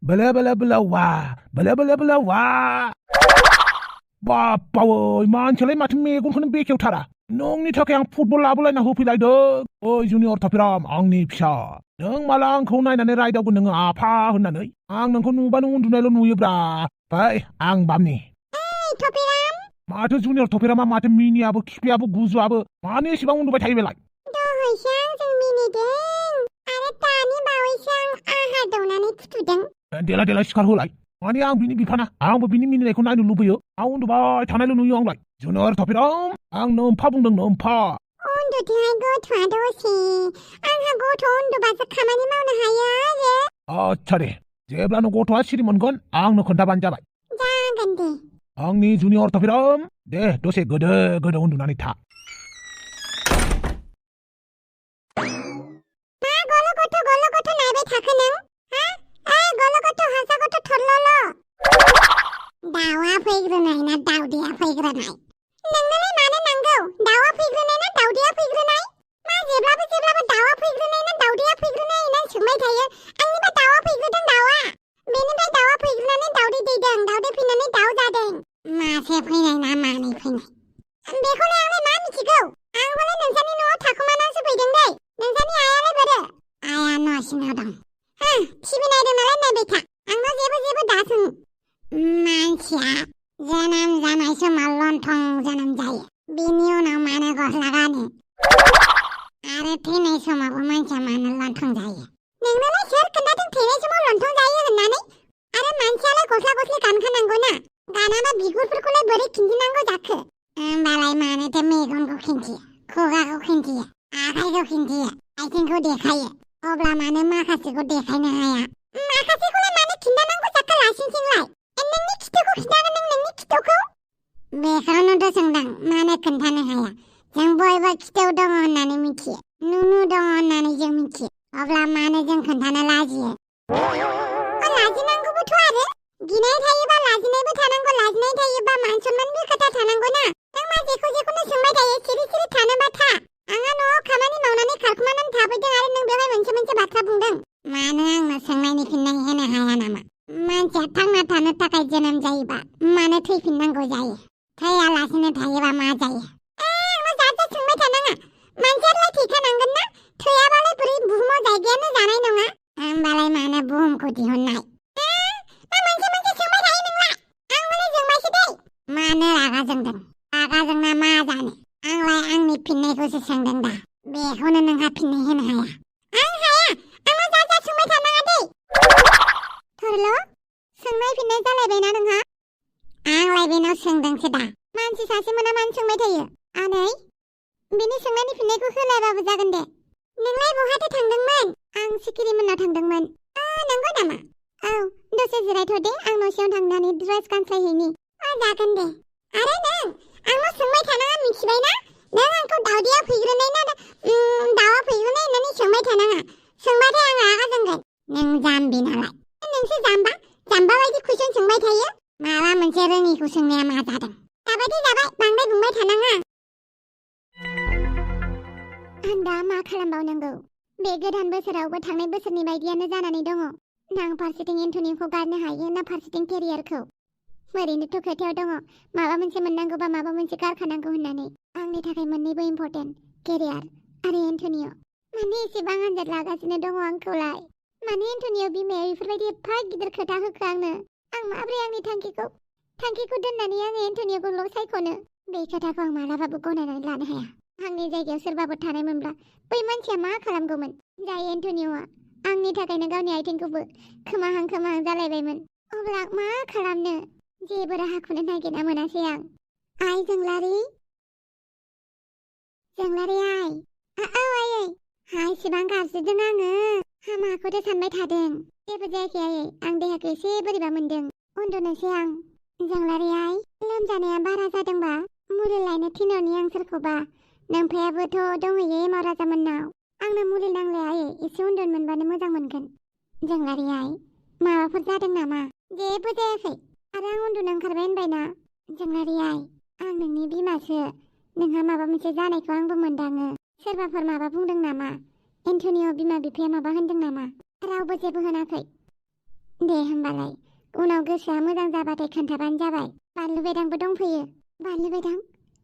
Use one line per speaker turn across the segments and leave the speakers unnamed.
Bala bala bala wah, bala bala bala wah. बाप्पावै मानसियालाय माथो मेगनखौनो बेखेवथारा नोंनि थाखाय आं फुटबल लाबोलायना होफैलायदों ओइ जुनियर थफिराम आंनि फिसा नों माला आंखौ नायनानै रायदावगोन नोङो आफा होननानै आं नोंखौ नुबानो उन्दुनायल' नुयोब्रा फाय आं बामनि
ओइ थफिराम
माथो जुनियर थफिरामा माथो मिनियाबो खिफियाबो गुजुआबो मानो एसेबां उन्दुबाय थायो बेलाय
दहायसो आंजों मिनिदों आरो दानि बावैसो आं आहार दौनानै फुथुदों
देला देला सिखार होलाय माने आं बिनि बिफाना आंबो बिनि मिनिनायखौ नायनो लुबैयो आं उन्दुबाय थानायल' नुयो आंलाय जुनियर थफिराम आं नोम्फा बुंदों नोम्फा
उन्दुथोहाय गथ'आ दसे आंहा गथ' उन्दुबासो खामानि मावनो हायो आरो
आच्छा दे जेब्लानो गथ'आ सिरि मोनगोन आंनो खोन्थाबानो जाबाय
जागोन दे
आंनि जुनियर थफिराम दे दसे गोदो गोदो उन्दुनानै था
मा गल' गथ' नायबाय थाखो नों हा ओइ गल' गथ' हासा गथ' थरलल' दाउआ फैग्रोनाय ना दाउदैया फैग्रोनाय नोंनोलाय मानो नांगौ दाउआ फैग्रोनाय ना दाउदैया फैग्रोनाय मा जेब्लाबो दाउआ फैग्रोनाय ना दाउदैया फैग्रोनाय होननानै सोंबाय थायो आंनिबा दाउआ फैग्रोदों दाउआ बेनिफ्राय दाउआ फैग्रोनानै दाउदै दैदों दाउदै फैनानै दाउ जादों मासे फैनाय ना मानै फैनाय बेखौलाय आंलाय मा मिथिगौ आंबोलाय नोंसानि न'आव थाखुमानासो फैदों दै नोंसानि आइयालाय बोरो आइया न' सिङाव दं टिभि नायदों नालाय नायबाय था आंनाव जेबो दासों मानसिया जोनोम जानाय समाव लन्थं जोनोम जायो बिनि उनाव मानो गस्ला गानो आरो थैनाय समावबो मानसिया मानो लन्थं जायो नोंनोलाय सोर खोन्थादों थैनाय समाव लन्थं जायो होननानै आरो मानसियालाय गस्ला गस्लि गानखानांगौ ना गानाबा बिगुरफोरखौलाय बोरै खिन्थिनांगौ जाखो होमबालाय मानोथो मेगनखौ खिन्थियो खुगाखौ खिन्थियो आखाइखौ खिन्थियो आथिंखौ देखायो अब्ला मानो माखासेखौ देखायनो हाया माखासेखौलाय मानो खिन्थानांगौ जाखो लासिंसिंलाय नोंनि खिथुखौ खिन्थागोन नों नोंनि खिथुखौ बेखौनोथ' सोंदों मानो खोन्थानो हाया जों बयबो खिथौ दङ होननानै मिथियो नुनु दङ होननानै जों मिथियो अब्ला मानो जों खोन्थानो लाजियो लाजिनांगौबोथ' आरो गिनाय थायोबा लाजिनायबो थानांगौ लाजिनाय थायोबा मान सनमाननि खोथा थानांगौ ना नों मा जेखौनो सोंबाय थायो सिरि थानोबा था आंहा न'आव खामानि मावनानै खारखुमानानै थाफैदों आरो नों बेवहाय मोनसे बाथ्रा बुंदों मानो आंनो सोंनायनि फिननाय होनो हाया नामा मानसिया थांना थानो थाखाय जोनोम जायोबा मानो थैफिननांगौ जायो थैयालासिनो थायोबा मा जायो आंनाव जा सोंबाय थानाङा मानसियालाय थैखानांगोन ना थैयाबालाय बोरै बुहुमाव जायगायानो जानाय नङा होमबालाय मानो बुहुमखौ दिहुननाय मोनसे सोंबाय थायो नोंला आंबोलाय जोंबायसो दै मानो रागा जोंदों रागा जोंना मा जानो आंलाय आंनि फिननायखौसो सोंदों दा बेखौनो नोंहा फिननाय होनो हाया आं हाया आंनाव जा सोंबाय थानाङा दै थरल' सोंनाय फिननाय जालायबायना नोंहा आंलाय बेनाव सोंदोंसो दा मानसि सासे मोना मानो सोंबाय थायो आनै बिनि सोंनायनि फिननायखौ होलायबाबो जागोन दे नोंलाय बहाथो थांदोंमोन आं सिखिरिमोननाव थांदोंमोन नंगौ नामा औ दसे जिरायथ' दे आं न'सियाव थांनानै ड्रेस गानस्लायहैनि जागोन दे आरो नों आंनाव सोंबाय थानाङा मिथिबायना नों आंखौ दाउदैया फैग्रोनाय ना दाउआ फैग्रोनाय होननानै सोंबाय थानाङा सोंबाथाय आं रागा जोंगोन नों जाम्बि नालाय नोंसो जाम्बा बायदि कुइसन सोंबाय थायो माबा मोनसे रोङिखौ सोंनाया मा जादों जाबाय बांद्राय बुंबाय थानाङा आं दा मा खालामबावनांगौ बे गोदान बोसोरावबो थांनाय बोसोरनि बायदियानो जानानै दङ आं फारसेथिं एन्टनिखौ गारनो हायो ना फारसेथिं केरियारखौ ओरैनोथ' खोथायाव दङ माबा मोनसे मोननांगौबा माबा मोनसे गारखानांगौ होननानै आंनि थाखाय मोननैबो इम्परटेन्ट केरियार आरो एन्टनिय माने एसेबां आनजाद लागासिनो दङ आंखौलाय माने एन्टनिय बिमाया बेफोरबायदि एफा गिदिर खोथा होखो आंनो आं माब्रै आंनि थांखिखौ दोननानै आङो एन्टनियखौल' सायख'नो बे खोथाखौ आं मालाबाबो गनायनानै लानो हाया आंनि जायगायाव सोरबाबो थानायमोनब्ला बै मानसिया मा खालामगौमोन जाय एन्टनियआ आंनि थाखायनो गावनि आथिंखौबो खोमाहां जालायबायमोन अब्ला मा खालामनो जेबो राहाखौनो नागिरना मोनासै आं आइ जोंलारि आइ आइयै इसिबां गाबज्रिदों आङो हामाखौथ' सानबाय थादों जेबो जायाखै आइयै आं देहाखौ एसे बोरैबा मोनदों उन्दुनोसै आं जोंलारि आइ लोमजानाया बारा जादोंबा मुलि लायनो थिनहरनि आं सोरखौबा नोमफायाबोथ' दंहैयो एमाव राजामोननाव आंनो मुलि नांलाया आइयै एसे उन्दुनो मोनबानो मोजां मोनगोन जोंलारि आइ माबाफोर जादों नामा जेबो जायाखै आरो आं उन्दुनो ओंखारबाय होनबायना जोंलारि आइ आं नोंनि बिमासो नोंहा माबा मोनसे जानायखौ आंबो मोनदाङो सोरबाफोर माबा बुंदों नामा एन्टनिय बिमा बिफाया माबा होनदों नामा रावबो जेबो होनाखै दे होमबालाय उनाव गोसोआ मोजां जाबाथाय खोन्थाबानो जाबाय। बानलु बेदांबो दंफैयो। बानलु बेदां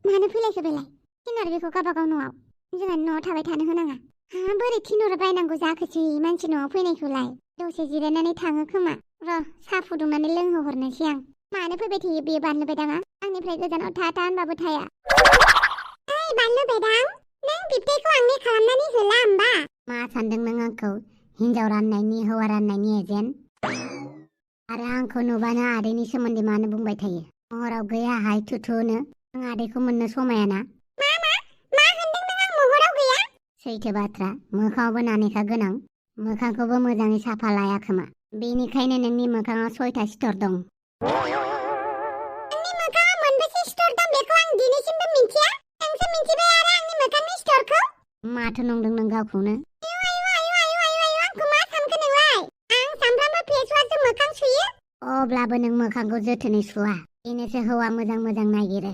मानो फैलायखो बेलाय? थिनहर बेखौ गावबागाव न'आव। जोंहानि न'आव थाबाय थानो होनाङा। हा बोरै थिनहर बायनांगौ जाखोसै मानसि न'आव फैनायखौलाय? दसे जिरायनानै थाङो खोमा। र' साहा फुदुंनानै लोंहोहरनोसै आं। मानो फैबाय थायो बे बानलु बेदाङा? आंनिफ्राय गोजानाव था होनबाबो थाया। ओइ बानलु बेदां, नों बिबथैखौ आंनि खालामनानै होला होमबा? मा सानदों नों आंखौ? हिन्जाव राननायनि हौवा राननायनि एजेन्ट? आरो आंखौ नुबानो आदैनि सोमोन्दै मानो बुंबाय थायो? महराव गैया हाय थुथुनो। आं आदैखौ मोननो समायाना। मा होनदों नों आं महराव गैया? सैथो बाथ्रा, मोखाङावबो नानेखा गोनां। मोखांखौबो मोजाङै साफा लाया खोमा। बेनिखायनो नोंनि मोखाङाव 6टा सिथर दं। आंनि मोखाङाव मोनबेसे सिथर दं बेखौ आं दिनैसिमबो मिथिया। नोंसो मिथिबाय आरो आंनि मोखांनि सिथरखौ? माथो नंदों नों गावखौनो? आंखौ मा सानखो नोंलाय? आं सानफ्रामबो फेसवासजों मोखां सुयो। अब्लाबो नों मोखांखौ जोथोनै सुवा। बेनोसो हौवा मोजां नागिरो।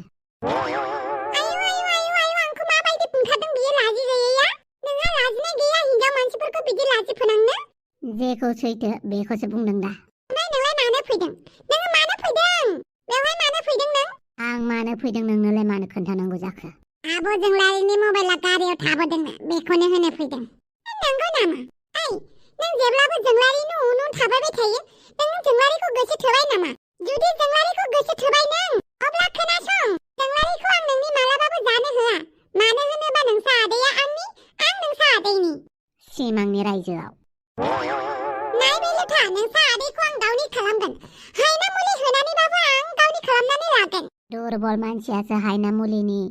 आंखौ माबायदि बुंखादों बियो लाजि गैयैया? नोंहा लाजिनाय गैया हिन्जाव मानसिफोरखौ बिदि लाजि फोनांनो? जेखौ सैथो बेखौसो बुंदों दा। नोंलाय मानो फैदों? नोङो मानो फैदों? बेवहाय मानो फैदों नों? आं मानो फैदों नोंनोलाय मानो खोन्थानांगौ जाखो? आब' जोंलारिनि मबाइला गारियाव थाबोदोंनो, बेखौनो होनो फैदों। नंगौ नामा? ओइ, नों जेब्लाबो जोंलारिनि उन थाबायबाय थायो। नों जोंलारिखौ गोसो थोबाय नामा? जुदि जोंलारिखौ गोसो थोबाय नों, अब्ला खोनासं। जोंलारिखौ आं नोंनि मालाबाबो जानो होआ। मानो होनोबा नोंसा आदैया आंनि, आं नोंसा आदैनि। सिमांनि रायजोआव। नाय बेलथा, नोंसा आदैखौ आं गावनि खालामगोन। हायना मुलि होनानैबाबो आं गावनि खालामनानै लागोन। दुरबल मानसियासो हायना मुलिनि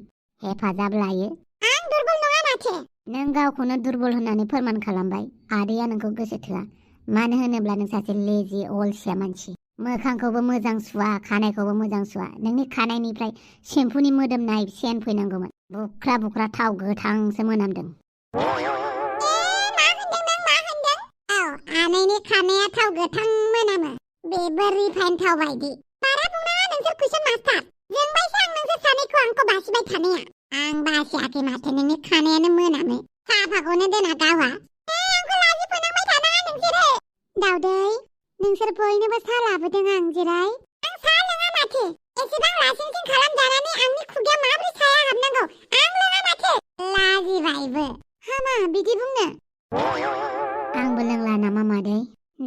हेफाजाब लायो। आं दुरबल नङा माथो। नों गावखौनो दुरबल होननानै फोरमान खालामबाय। आदैया नोंखौ गोसो थोआ। मानो होनोब्ला नों सासे लेजि अलसिया मानसि। मोखांखौबो मोजां सुवा, खानायखौबो मोजां सुवा। नोंनि खानायनिफ्राय सेम्पुनि मोदोमनाय सेन फैनांगौमोन। बुख्रा बुख्रा थाव गोथांसो मोनामदों। आनैनि खानाया थाव गोथां मोनामो। बेबो रिफाइन थाव बायदि। बारा बुंनाङा नोंसोर कुइसन मास्टार। जोंबायसो आं नोंसोर सानैखौ आंखौ बासिबाय थानाया। आं बासियाखै माथो, नोंनि खानायानो मोनामो। साफाखौनो दोना गावहा। आंखौ लाजि फोनांबाय थानाङा नोंसोरो। दावदै, नोंसोर बयनोबो साहा लाबोदों आं, जिराय। आं साहा लोङा माथो। एसेबां लासिंसिं खालामजानानै आंनि खुगायाव माबोरै साया हाबनांगौ? आं लोङा माथो। लाजिबायबो। हामा बिदि बुंनो। आंबो लोंला नामा मादै?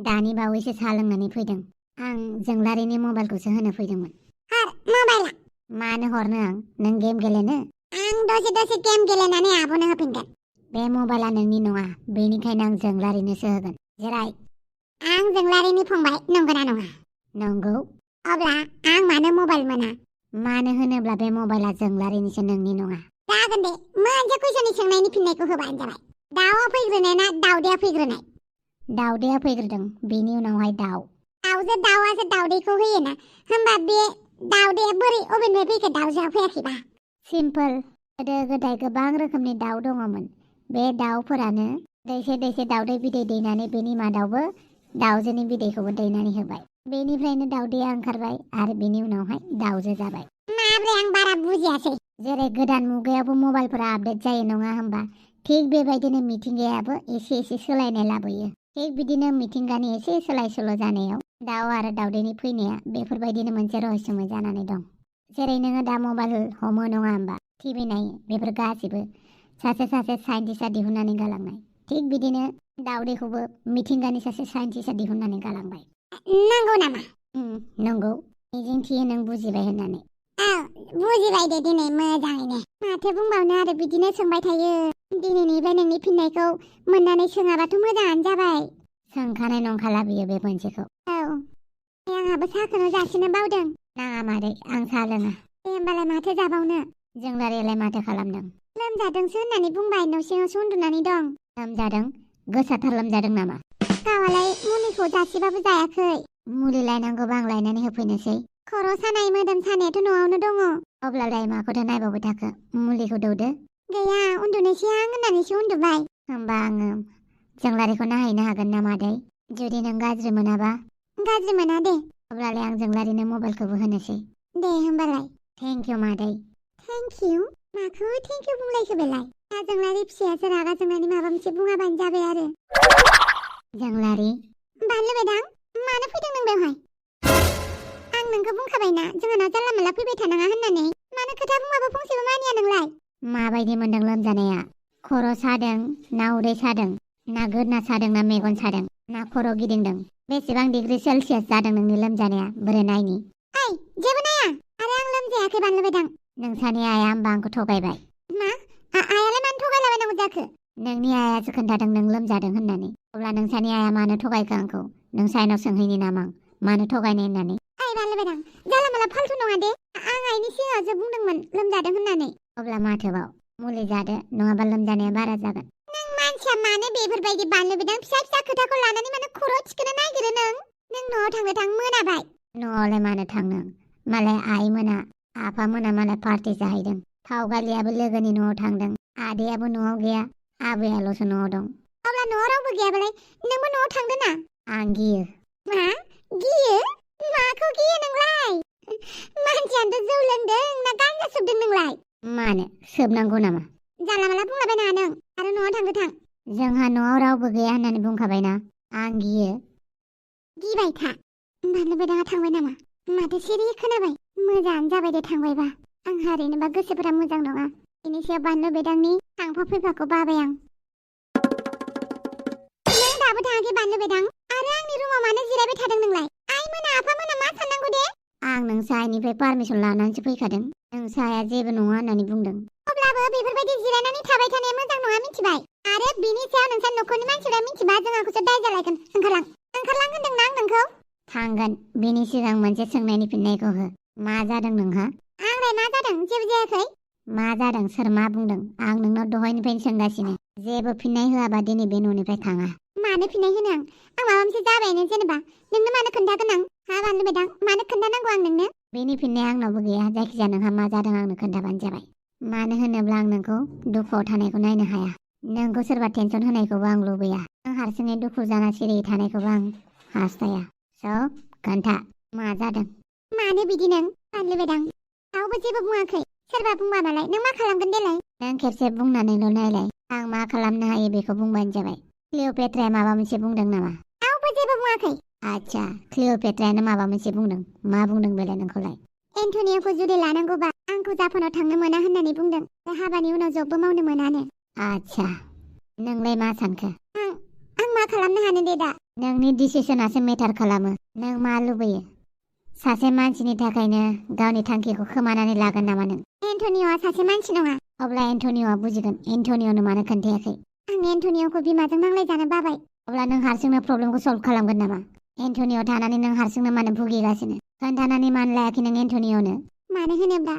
दानि बावैसो साहा लोंनानै फैदों। आं जोंलारिनि मबाइलखौसो होनो फैदोंमोन। हर मबाइला। मानो हरनो आं? नों गेम गेलेनो? आं दसे गेम गेलेनानै आब'नो होफिनगोन। बे मबाइला नोंनि नङा, बेनिखायनो आं जोंलारिनोसो होगोन। जिराय। आं जोंलारिनि फंबाय, नंगौना नङा? नंगौ। अब्ला आं मानो मबाइल मोना? मानो होनोब्ला बे मबाइला जोंलारिनिसो, नोंनि नङा। जागोन दे, मोनसे कुइसननि सोंनायनि फिननायखौ होबानो जाबाय। दाउआ फैग्रोनाय ना दाउदैया फैग्रोनाय? दाउदैया फैग्रोदों, बेनि उनावहाय दाउ। दाउआसो दाउदैखौ होयोना। होमबा बे दाउदैया बोरै अबेनिफ्राय फैखो दाउजोआ फैयाखैबा? सिम्पोल। गोदो गोदाय गोबां रोखोमनि दाउ दङमोन। बे दाउफोरानो दैसे दाउदै बिदै दैनानै बेनि मादावबो दाउजोनि बिदैखौबो दैनानै होबाय। बेनिफ्रायनो दाउदैया ओंखारबाय आरो बेनि उनावहाय दाउजो जाबाय। माब्रै आं बारा बुजियासै। जेरै गोदान मुगायावबो मबाइलफोरा आपडेट जायो नङा होमबा? थिग बेबायदिनो मिथिंगायाबो एसे सोलायनाय लाबोयो। थिग बिदिनो मिथिंगानि एसे सोलाय सोल' जानायाव दाउ आरो दाउदैनि फैनाया बेफोरबायदिनो मोनसे रहस्यमय जानानै दं। जेरै नोङो दा मबाइल हमो नङा होमबा? टिभि नायो, बेफोर गासिबो सासे साइन्टिस्टआ दिहुननानै गालांनाय। थिग बिदिनो दाउदैखौबो मिथिंगानि सासे साइन्टिस्टआ दिहुननानै गालांबाय। नंगौ नामा? नंगौ। मिजिंथियो नों बुजिबाय होननानै। बुजिबाय दे दिनै मोजाङैनो। माथो बुंबावनो आरो बिदिनो सोंबाय थायो। दिनैनिफ्राय नोंनि फिननायखौ मोननानै सोङाबाथ' मोजाङानो जाबाय। सोंखानाय नंखाला बियो बे मोनसेखौ। आंहाबो साहाखौनो जासिनो बावदों। नाङा मादै, आं साहा लोङा। दे होमबालाय माथो जाबावनो। जोंलारियालाय माथो खालामदों? लोमजादोंसो होननानै बुंबाय, न' सिङावसो उन्दुनानै दं। लोमजादों? गोसाथार लोमजादों नामा? गावालाय मुलिखौ जासिबाबो जायाखै। मुलि लायनांगौबा आं लायनानै होफैनोसै। खर' सानाय मोदोम सानायाथ' न'आवनो दङ। अब्लालाय माखौथो नायबावबाय थाखो? मुलिखौ दौदो। गैया, उन्दुनोसै आं होननानैसो उन्दुबाय। होमबा आङो जोंलारिखौ नायहैनो हागोन ना मादै? जुदि नों गाज्रि मोनाबा? गाज्रि मोना दे। अब्लालाय आं जोंलारिनो मबाइलखौबो होनोसै। दे होमबालाय। थेंक इउ मादै। Thank you? माखौ थेंक इउ बुंलायखो बेलाय? दा जोंलारि फिसायासो रागा जोंनानै माबा मोनसे बुङाबानो जाबाय आरो। जोंलारि। बानलु बेदां, मानो फैदों नों बेवहाय? आं नोंखौ बुंखाबायना जोंहानाव जानला मोनला फैबाय थानाङा होननानै। मानो खोथा बुंबाबो फंसेबो मानिया नोंलाय?
माबायदि मोनदों लोमजानाया? खर' सादों ना उदै सादों ना गोदना सादों ना मेगन सादों ना खर' गिदिंदों? बेसेबां डिग्री सेलसियास जादों नोंनि लोमजानाया? बोरै नायनि?
ओइ जेबो नाया आरो आं लोमजायाखै बानलु बेदां।
नोंसानि आइया होमबा आंखौ थगायबाय।
मा? आइयालाय मानो थगायलाबायनांगौ जाखो?
नोंनि आइयासो खोन्थादों नों लोमजादों होननानै। अब्ला नोंसानि आइया मानो थगायखो आंखौ? नोंसानाव सोंहैनि नामा आं मानो थगायनो होननानै?
ओइ बानलु बेदां जानला मोनला फाल्थु नङा दे। आं आइनि सिगाङावसो बुंदोंमोन लोमजादों होननानै।
अब्ला माथोबाव मुलि जादो नङाबा लोमजानाया बारा जागोन।
नों मानसिया मानो बेफोरबायदि बानलु बेदां फिसा फिसा खोथाखौ लानानै मानो खर' थिखोनो नागिरो नों? नों न'आव थांनो थां मोनाबाय।
न'आवलाय मानो थांनो? मालाय आइमोना आफामोना मालाय पार्टि जाहैदों। फावगालियाबो लोगोनि न'आव थांदों। आदैयाबो न'आव गैया। आबैयाल'सो न'आव दं।
अब्ला न'आव रावबो गैयाबालाय नोंबो न'आव थांदो ना।
आं गियो।
मा? गियो? माखौ गियो नोंलाय? मानसियानोथ' जौ लोंदों ना गान्जा सोबदों नोंलाय?
मानो सोबनांगौ नामा?
जानला माला बुंलाबायनाङा नों आरो न'आव थांदो थां।
जोंहा न'आव रावबो गैया होननानै बुंखाबायना। आं गियो।
गिबाय था। बानलु बेदाङा थांबाय नामा? माथो सिरि खोनाबाय। मोजाङानो जाबाय दे थांबायबा। आंहा ओरैनोबा गोसोफोरा मोजां नङा। बेनि सायाव बानलु बेदांनि थांफा फैफाखौ बाबाय आं। नों दाबो थाङाखै बानलु बेदां? आरो आंनि रुमाव मानो जिरायबाय थादों नोंलाय? आइमोना आफामोना मा साननांगौ दे?
आं नोंसा आइनिफ्राय पारमिसन लानानैसो फैखादों। नोंसा आइया जेबो नङा होननानै बुंदों।
अब्लाबो बेफोरबायदि जिरायनानै थाबाय थानाया मोजां नङा मिथिबाय? आरो बिनि सायाव नोंसा न'खरनि मानसिफ्रा मिथिबा जोंहाखौसो दाय जालायगोन। ओंखारलां होनदोंना आं नोंखौ?
थांगोन। बेनि सिगां मोनसे सोंनायनि फिननायखौ हो। मा जादों नोंहा?
आंलाय मा जादों? जेबो जायाखै।
मा जादों? सोर मा बुंदों? आं नोंनाव दहायनिफ्रायनो सोंगासिनो। जेबो फिननाय होआबा दिनै बे न'निफ्राय थाङा।
मानो फिननाय होनो आं? माबा मोनसे जाबायानो जेनेबा। नोंनो मानो खोन्थागोन आं? हा बानलु बेदां मानो खोन्थानांगौ आं नोंनो?
बेनि फिननाया आंनावबो गैया। जायखिजाया नोंहा मा जादों आंनो खोन्थाबानो जाबाय। मानो होनोब्ला आं नोंखौ दुखुआव थानायखौ नायनो हाया। नोंखौ सोरबा टेनसन होनायखौबो आं लुबैया। नों हारसिङै दुखु जाना सिरियै थानायखौबो आं हास्थाया। स' खोन्था मा जादों?
मानो बिदि नों बानलु बेदां? रावबो जेबो बुङाखै। सोरबा बुंबा मालाय नों मा खालामगोन देलाय?
नों खेबसे बुंनानैल' नायलाय। आं मा खालामनो हायो बेखौ बुंबानो जाबाय। क्लिअ'पेट्राया माबा मोनसे बुंदों नामा?
रावबो जेबो बुङाखै।
आच्छा क्लिअ'पेट्रायानो माबा मोनसे बुंदों। मा बुंदों बेलाय नोंखौलाय?
एन्टनिय'खौ जुदि लानांगौबा आंखौ जापानाव थांनो मोना होननानै बुंदों। हाबानि उनाव जबबो मावनो मोनानो।
आच्छा नोंलाय मा सानखो?
आं मा खालामनो हानो दे दा?
नोंनि डिसिसनासो मेटार खालामो। नों मा लुबैयो? सासे मानसिनि थाखायनो गावनि थांखिखौ खोमानानै लागोन नामा नों?
एन्टनिय'आ सासे मानसि नङा।
अब्ला एन्टनिय'आ बुजिगोन। एन्टनिय'नो मानो खोन्थायाखै?
आं एन्टनिय'खौ बिमाजों नांलायजानो बाबाय।
अब्ला नों हारसिंनो प्रब्लेमखौ सल्भ खालामगोन नामा? एन्टनिय' थानानै नों हारसिंनो मानो भुगिगासिनो? खोन्थानानै मानो लायाखै नों एन्टनिय'नो?
मानो होनोब्ला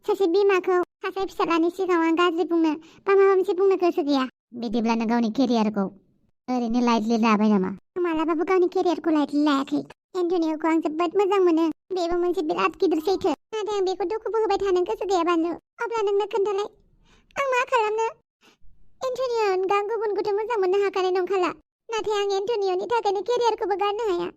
सासे बिमाखौ सासे फिसाज्लानि सिगाङाव आं गाज्रि बुंनो बा माबा मोनसे बुंनो गोसो गैया।
बिदिब्ला नों गावनि केरियारखौ ओरैनो लाइटलि लाबाय नामा?
आं मालाबाबो गावनि केरियारखौ लाइटलि लायाखै। एन्टनिय'खौ आं जोबोद मोजां मोनो। बेबो मोनसे बिराद गिदिर सैथो। नाथाय आं बेखौ दुखुबो होबाय थानो गोसो गैया बानलु। अब्ला नोंनो खोन्थालाय आं मा खालामनो? एन्टनिय'आ गुबुनखौथ' मोजां मोननो हाखानाय नंखाला। नाथाय आं एन्टनिय'नि थाखायनो केरियारखौबो गारनो हाया।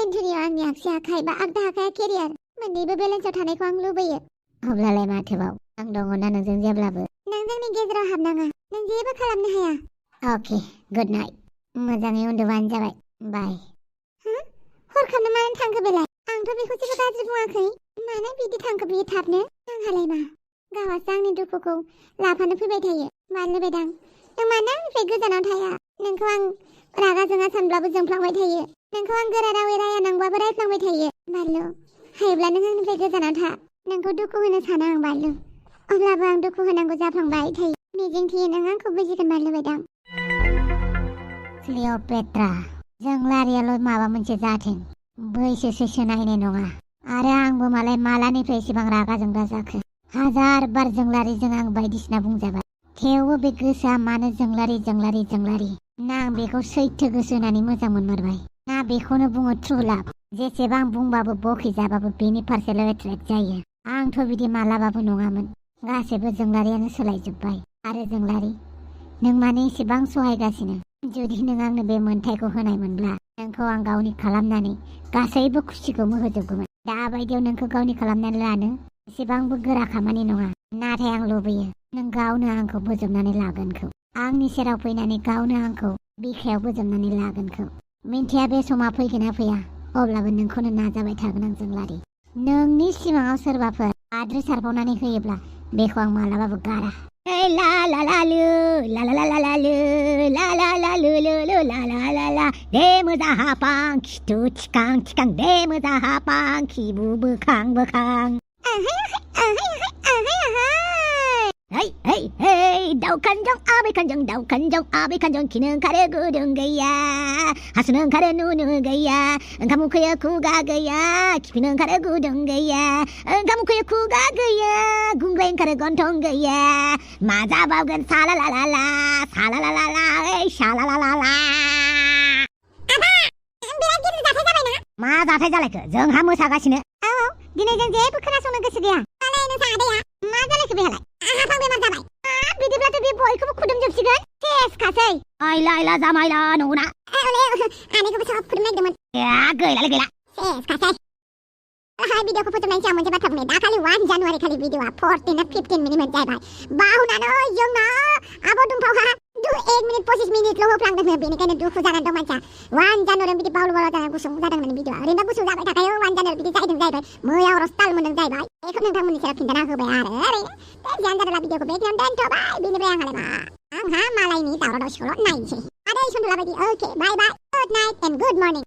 एन्टनिय'आ आंनि आगसि आखाइ बा आगदा आखाइया केरियार मोन्नैबो बेलेन्सआव थानायखौ आं लुबैयो।
अब्लालाय माथोबाव आं दङ ना नोंजों जेब्लाबो।
नों जोंनि गेजेराव हाबनाङा। नों जेबो खालामनो हाया।
अके गुड नाइट। मोजाङै उन्दुबानो जाबाय। बाय।
हरखाबनो मानो थांखो बेलाय? आंथ' बेखौ जेबो गाज्रि बुङाखै। मानो बिदि थांखो बियो थाबनो? आंहालाय मा? गावहासो आंनि दुखुखौ लाफानो फैबाय थायो। बानलु बेदां नों मानो आंनिफ्राय गोजानाव थाया? नोंखौ आं रागा जोङा सानब्लाबो जोंफ्लांबाय थायो। नोंखौ आं गोरा रावै रायानांबाबो रायफ्लांबाय थायो। बानलु हायोब्ला नों आंनिफ्राय गोजानाव था। नोंखौ दुखु होनो साना आं बानलु। अब्लाबो आं दुखु होनांगौ जाफ्लांबाय थायो। मिजिंथियो नों आंखौ बुजिगोन बानलु बेदां।
क्लिअ'पेट्रा जोंलारियाल' माबा मोनसे जाथों। बैसो सैसो नायनाय नङा। आरो आंबो मालाय मालानिफ्राय एसेबां रागा जोंग्रा जाखो? हाजार बार जोंलारिजों आं बायदिसिना बुंजाबाय। थेवबो बे गोसोआ मानो जोंलारि जोंलारि जोंलारि? ना आं बेखौ सैथो गोसो होनानै मोजां मोनमारबाय? ना बेखौनो बुङो ट्रु लाभ? जेसेबां बुंबाबो बखि जाबाबो बेनि फारसेल' एट्रेक्ट जायो। आंथ' बिदि मालाबाबो नङामोन। गासैबो जोंलारियानो सोलायजोब्बाय। आरो जोंलारि नों मानो एसेबां सहायगासिनो? जुदि नों आंनो बे मोन्थायखौ होनायमोनब्ला नोंखौ आं गावनि खालामनानै गासैबो खुसिखौ होजोबगौमोन। दाबायदियाव नोंखौ गावनि खालामनानै लानो एसेबांबो गोरा खामानि नङा। नाथाय आं लुबैयो नों गावनो आंखौ बोजबनानै लागोनखौ। आंनि सेराव फैनानै गावनो आंखौ बिखायाव बोजबनानै लागोनखौ। मिन्थिया बे समा फैगोन ना फैया अब्लाबो नोंखौनो नाजाबाय थागोन आं जोंलारि नोंनि सिमाङाव सोरबाफोर आद्रि सारबावनानै होयोब्ला बेखौ आं मालाबाबो गारा ला ला ला लु ला ला ला ला ला लु ला ला ला लु लु लु ला ला ला ला दे मोजां हापां खिथु थिखां थिखां दे मोजां हापां खिबु बोखां बोखां Hey, hey, hey, daw kanjong, abe kanjong, kineng kare gudung gaya, hasuneng kare nunu gaya, kamu kaya kuga gaya, kipineng kare gudung gaya, kamu kaya kuga gaya, gunggeng kare gontong gaya, maza baugan salalalala, hey, shalalalala.
बिराद गिदिर जाथाय जाबायना
मा जाथाय जालायखो जोंहा मोसागासिनो औ दिनै जों जेबो खोनासंनो गोसो गैया
मालाय नोंसा आदैया
मा जालायखो बेहालाय
हाफां बेमार जाबाय
बिदिब्लाथ' बे बयखौबो खुदुमजोबसिगोन सेसखासै आइला जामाइला नंगौना
आनैखौबो सब खुदुमनो नागिरदोंमोन
गैलालै गैला
सेसखासै भिडिअखौ फोजोबनायनि सिगां मोनसे बाथ्रा बुंनो दाखालि 1 जानुवारि खालि भिडिअआ 14 ना 15 मिनिट जाहैबाय बाहुनानै जोंना आब' दुमफावहा 1 मिनिट 25 मिनिटल' होफ्लांदोंनो बेनिखायनो दुखु जानानै दं मानसिया 1 जानुवारि बिदि बावल जानानै गुसुं जादोंमोन भिडिअआ ओरैनो गुसुं जाबाय थाखायो 1 जानुवारि बिदि जाहैदों जाहैबाय मैया हराव स्टाइल मोनदों जाहैबाय बेखौ नोंथांमोननि सेराव खिन्थाना होबाय आरो ओरैनो जियानो जादोला भिडिअखौ बेखिनियावनो दोनथ'बाय बेनिफ्राय आंहालाय मा आंहा मालायनि दावराव दावसिखौल' नायनोसै आदै सन्दुला बायदि okay bye bye good night and good morning